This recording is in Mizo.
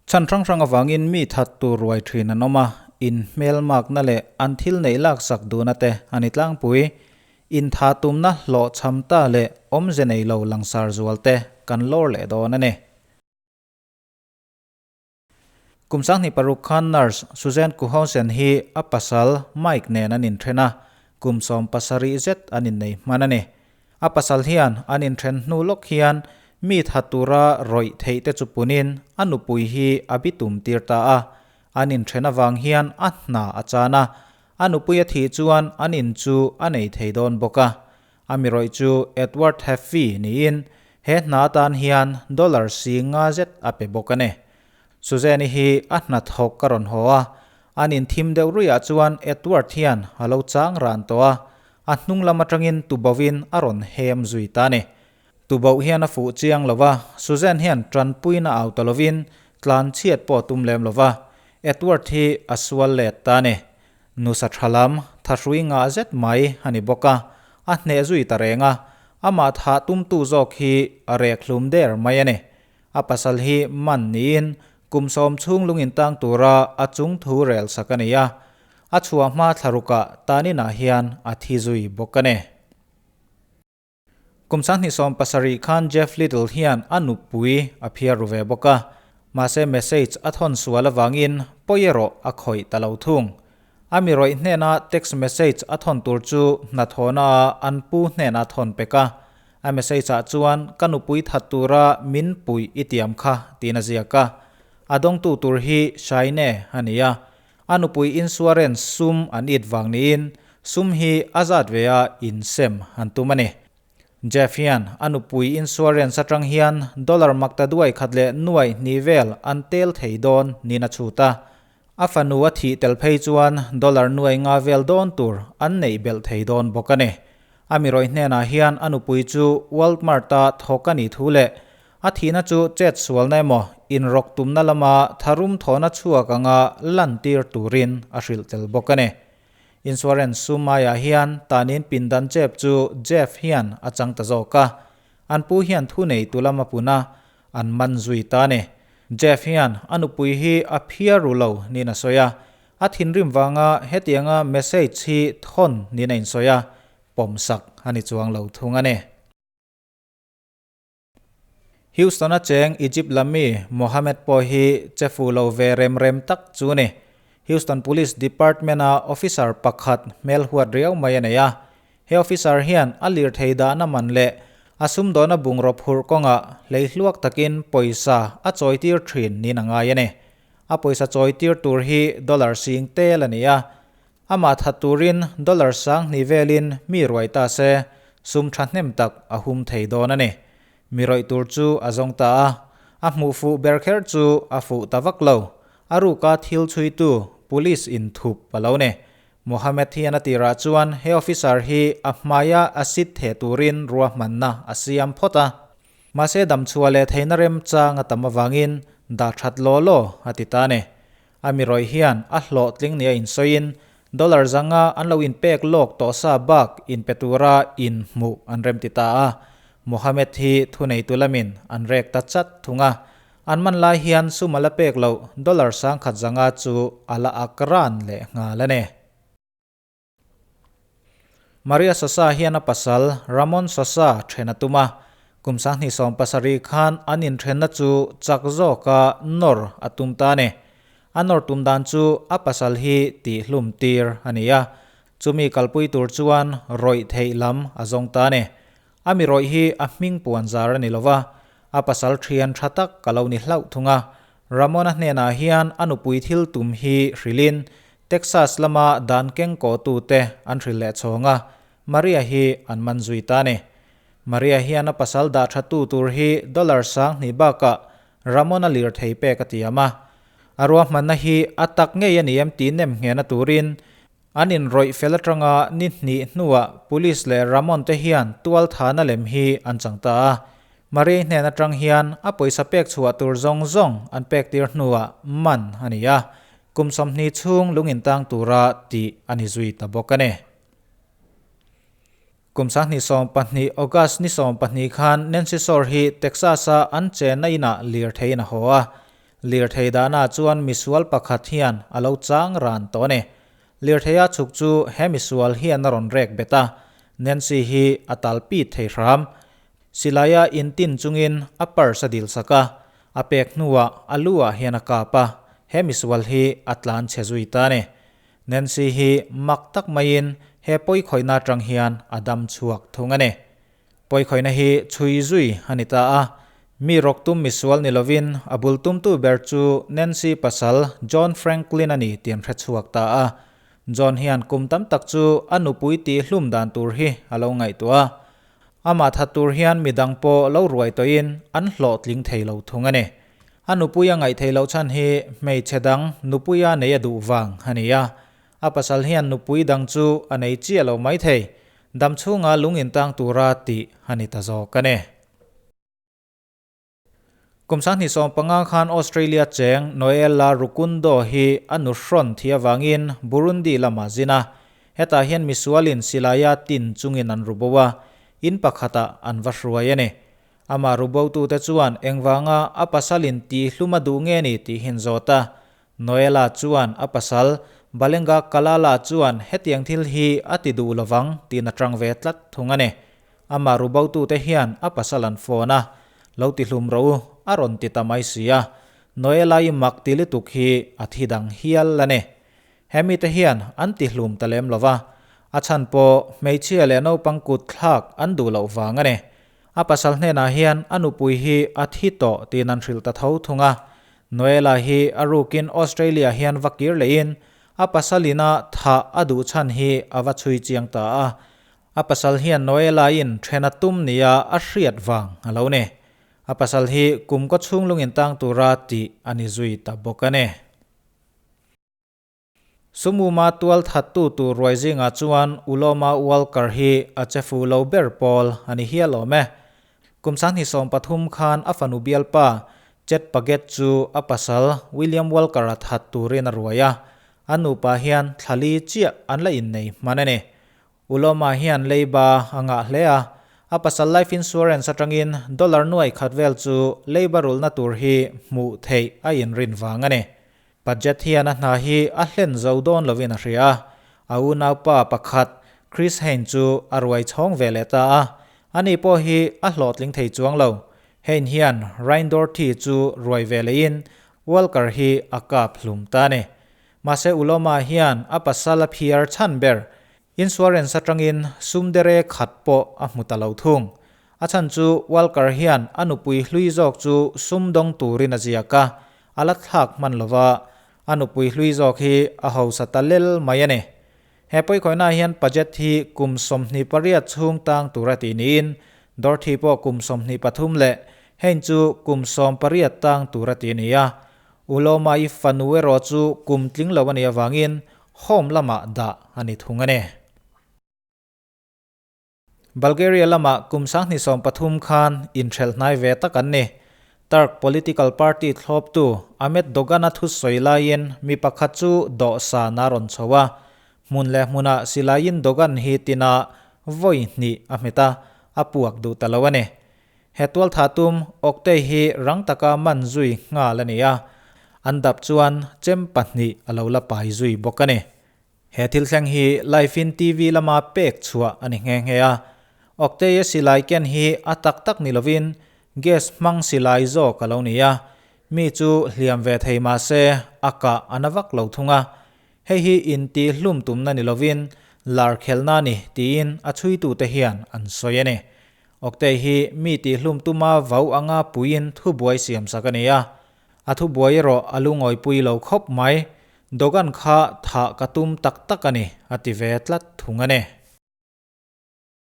Chhan hrang hrang avangin mi that tur ruai thin an awm a, in hmelmakna leh an thil neih laksak duhna te a ni tlangpui. Intha tumna hlawhchham ta leh awmze nei lo langsar zual te kan lawr leh dawn a ni. Kum 26 khan nurse Suzanne Kuhausen hi a pasal Mike nen an inthen a, kum 17 zet an innei hman a ni. A pasal hian an inthen hnu lawk hian mi tha tura rawih theih te chu punin a nupui hi a bitum tir ta a. An inthen avang hian a hna a chan a, a nupui a thih chuan an in chu a nei thei dawn bawk a. A mi rawih chu Edward Heffy niin he hna atan hian dollar si nga zet a pe bawk a ni. Suzanne-i hi a hna thawk ka rawn haw a, an inthim deuh ruihah chuan Edward hian a lo chang ran tawh a, a hnung lam atangin tubauhin a rawn hem zui ta a ni. Tubauh hian a fuh chiang lo va, Suzanne hian tanpuina au ta lovin tlan chhiat pawh a tum lem lo va, Edward hi a sual let ta a ni. Nusa tha lam, thahrui ngah zet mai a ni bawk a, a hneh zui ta reng a, amah thah tumtu zawk hi a rek hlum der mai a ni. A pasal hi man niin kum 10 chhung lungin tang tura a chung thu rel sak a ni a, a chhuah hma thlarukah taninah hian a thi zui bawk a ni. Kum 2017 khan Jeff Little hian a nupui a phiar ru ve bawk a, mahse message a thawn sual avangin pawi erawh a khawih ta lo thung. A mi rawih hnena text message a thawn tur chu hnathawhna ah an pu hnena thawn pek a. A message ah chuan ka nupui that tura min puih i tiam kha tiin a ziak a. A dawngtu tur hi Shaine a ni a. A nupui insurance sum an it vang niin sum hi a zat ve a insem an tum a ni. Jeff hian a nupui insurance atang hian dollar makta duai khat leh nuai hnih vel an tel thei dawn niin a chhut a. A fanu a thih tel phei chuan dollar nuai nga vel dawn tur an neih belh thei dawn bawk a ni. A mi rawih hnenah hian a nupui chu Walmart-a thawk a nih thu leh a thihna chu chet sualna emaw inrawk tumna lama tharum thawhna chhuak anga lantir turin a hrilh tel bawk a ni. Insurance sum aiah hian tanin pindan chep chu Jeff hian a chang ta zawk a, an pu hian thu nei tu lam a pun a, an man zui ta a ni. Jeff hian a nupui hi a phiar ru lo niin a sawi a, a thinrim vanga hetianga message hi thawn niin a insawi a, pawmsak a ni chuang lo thung a ni. Houston-a cheng Egypt lammi Mohammed pawh hi che fu lo ve rem rem tak chu ni. Houston Police Department-a officer pakhat hmel huat riau mai a nei a. He officer hian a lirthei dahna man leh a sumdawna bungraw phurh kawngah hleihluak takin pawisa a chawitir thin niin a ngai a ni. A pawisa chawitir tur hi dollar sing tel a ni a. Amah that turin dollar 2000 velin mi ruai ta se, sum thahnem tak a hum thei dawn a ni. Mi rawih tur chu a zawng ta a, a hmuh fuh ber kher chu a fuh ta vak lo. A ruka thil chhuitu police in thup a lo ni. Mohammed hian a tirah chuan he officer hi a hmaia acid theh turin ruahmanna a siam phawt a. Mahse damchhuah leh theihna remchang a tam avangin dah that law law a ti ta a ni. A mi rawih hian a hlawhtling nia insawiin dollar zanga an lo inpek lawk tawh sa bak inpe tura inhmuh an remti ta a. Mohammed hi thuneitu lamin an rek ta chat thung a. An man lai hian sum a la pek loh dollar 1000 zanga chu a la ak ran leh nghal a ni. Maria Sosa hian a pasal Ramon Sosa then a tum a, kum 2017 khan an inthenna chu chak zawka nawr a tum ta a ni. A nawr tum dan chu a pasal hi tihhlum tir a ni a, chumi kalpui tur chuan rawih theih lam a zawng ta a ni. A mi rawih hi a hming puan zar a ni lova, a pasal thian tha tak ka lo ni hlauh thung a. Ramon-a hnenah hian a nupui thil tum hi hrilhin Texas lama dan keng kawhtute an hrilh leh chhawng a, Maria hi an man zui ta a ni. Maria hian a pasal dah thatu tur hi dollar 2000 bakah Ramon-a lir thei pek a tiam a. A ruahmanna hi a tak ngei a ni em tih nem nghehna turin An inrawih fel atanga ni hnih hnuah Police leh Ramon te hian tual thana lem hi an chang ta a. Maria hnen atang hian a pawisa pek chhuah tur zawng zawng an pek tir hnuah man a ni a, kum 20 chhung lung intang tura tih a ni zui ta bawk a ni. Kum 2012 August ni 12 khan Nancy Shore hi Texas-a an chenna inah lir theiin a haw a. Lirthei dahnaah chuan misual pakhat hian a lo chang ran tawh a ni. Lirtheia chhuk chu he misual hian a rawn rek bet a, Nancy hi a tal pit thei hram. Silaia intin chungin a purse a dil sak a, a pek hnuah a lu ah hian a kap a, he misual hi a tlan chhe zui ta a ni. Nancy hi mak tak maiin he pawikhawihna atang hian a dam chhuak thung a ni. Pawikhawihna hi chhui zui a ni ta a, mi rawk tum misual ni lovin a bul tumtu ber chu Nancy pasal John Franklin a ni tih an hre chhuak ta a. John hian kum tam tak chu a nupui tihhlum dan tur hi a lo ngaihtuah a. Amah that tur hian midang pawh lo ruai tawhin an hlawhtling thei lo thung a ni. A nupui a ngaih theih loh chhan hi hmeichhe dang nupuia nei a duh vang a ni a. A pasal hian nupui dang chu a nei chiah lo mai thei. Dam chhunga lung intang tura tih a ni ta zawk a ni. Kum 2015 khan Australia cheng Noela Rukundo hi a nu hrawn thi avangin Burundi lamah zin a, hetah hian misualin silaia tin chungin an ru bo a, in pakhatah an va hruai a ni. Amah ru botute chuan engvanga a pasalin tihhlum a duh nge ni tih hin zawt a, Noela chuan a pasal Balenga Kalala chuan hetiang thil hi a ti duh lovang tiin a tang ve tlat thung a ni. Amah ru botute hian a pasal an phone a, Lo ti hlum rawh u, a rawn ti ta mai si a. Noela-i mak ti lutuk hi a thi dang hial a ni. He mite hian an ti hlum ta lem lo va, a chhan pawh hmeichhia leh naupang kut thlak an duh loh vang a ni. A pasal hnenah hian a nupui hi a thi tawh tiin an hrilh ta tho thung a. Noela hi a rukin Australia hian va kir lehin a pasalina thah a duh chhan hi a va chhui chiang ta a. A pasal hian Noela-in then a tum nia a hriat vang a lo ni. A pasal hi kum kaw chhung lungin tang tura tih a ni zui ta bawk a ni. Sumuma tual thattu tur ruai zingah chuan Uloma Walker hi a che fu lo ber pawl a ni hial awm e. Kum 2013 khan a fanu bialpa Chet Paget chu a pasal William Walker-a that turin a ruai a, a nupa hian thlali chiah an la innei hman a ni. Ulawma hian leiba a ngah hle a, a pasal life insurance atangin dollar nuai khat vel chu leiba rulhna tur hi hmuh theih a inrin vang a ni. Budget hian a hna hi a hlen zo dawn lovin a hria a, a unaupa pakhat Chris Hain chu a ruai chhawng ve leh ta a, ani pawh hi a hlawhtling thei chuang lo. Hain hian Ryan Dorothy chu ruai ve lehin Walker hi a kap hlum ta a ni. Mahse Ulawma hian a pasal a phiar chhan ber insurance atangin sumdere khat pawh a hmu ta lo thung. A chhan chu Walker hian a nupui hlui zawk chu sumdawng turin a ziak a, a la thlak hman lova, a nupui hlui zawk hi a hausa ta lel mai a ni. He pawikhawihnaah hian Paget hi kum 28 chhung tang tur a tih niin Dorothy pawh kum 23 leh Hein chu kum 18 tang tur a ti a ni a. Ulawma i fanu erawh chu kum tling lo a nih avangin home lamah dah a ni thung a ni. Bulgaria lamah kum 2013 khan inthelh hnai ve tak an ni. Turk political party thlawptu Ahmet Dogan-a thusawi laiin mi pakhat chu dawhsan a rawn chho a, hmun leh hmunah silaiin Dogan hi tina vawi hnih a hmet a, a puak duh ta lo a ni. He tualtha tum Oktay hi rang taka man zui nghal a ni a, an dap chuan chem pahnih a lo la pai zui bawk a ni. He thil thleng hi live in TV lama pek chhuah a ni nghe nghe a. Oktay-a silai ken hi a tak tak ni lovin gas hmang silai zawk a lo ni a, mi chu hliam ve thei mah se a kah a na vak lo thung a. Hei hi intihhlum tumna ni lovin lar khelna a ni tiin a chhuitute hian an sawi a ni. Oktay hi mi tihhlum tuma vau anga puiin thubuai siam sak a ni a. A thubuai erawh a lungawipui lo khawp mai. Dogan kha thah ka tum tak tak a ni, a ti ve tlat thung a ni.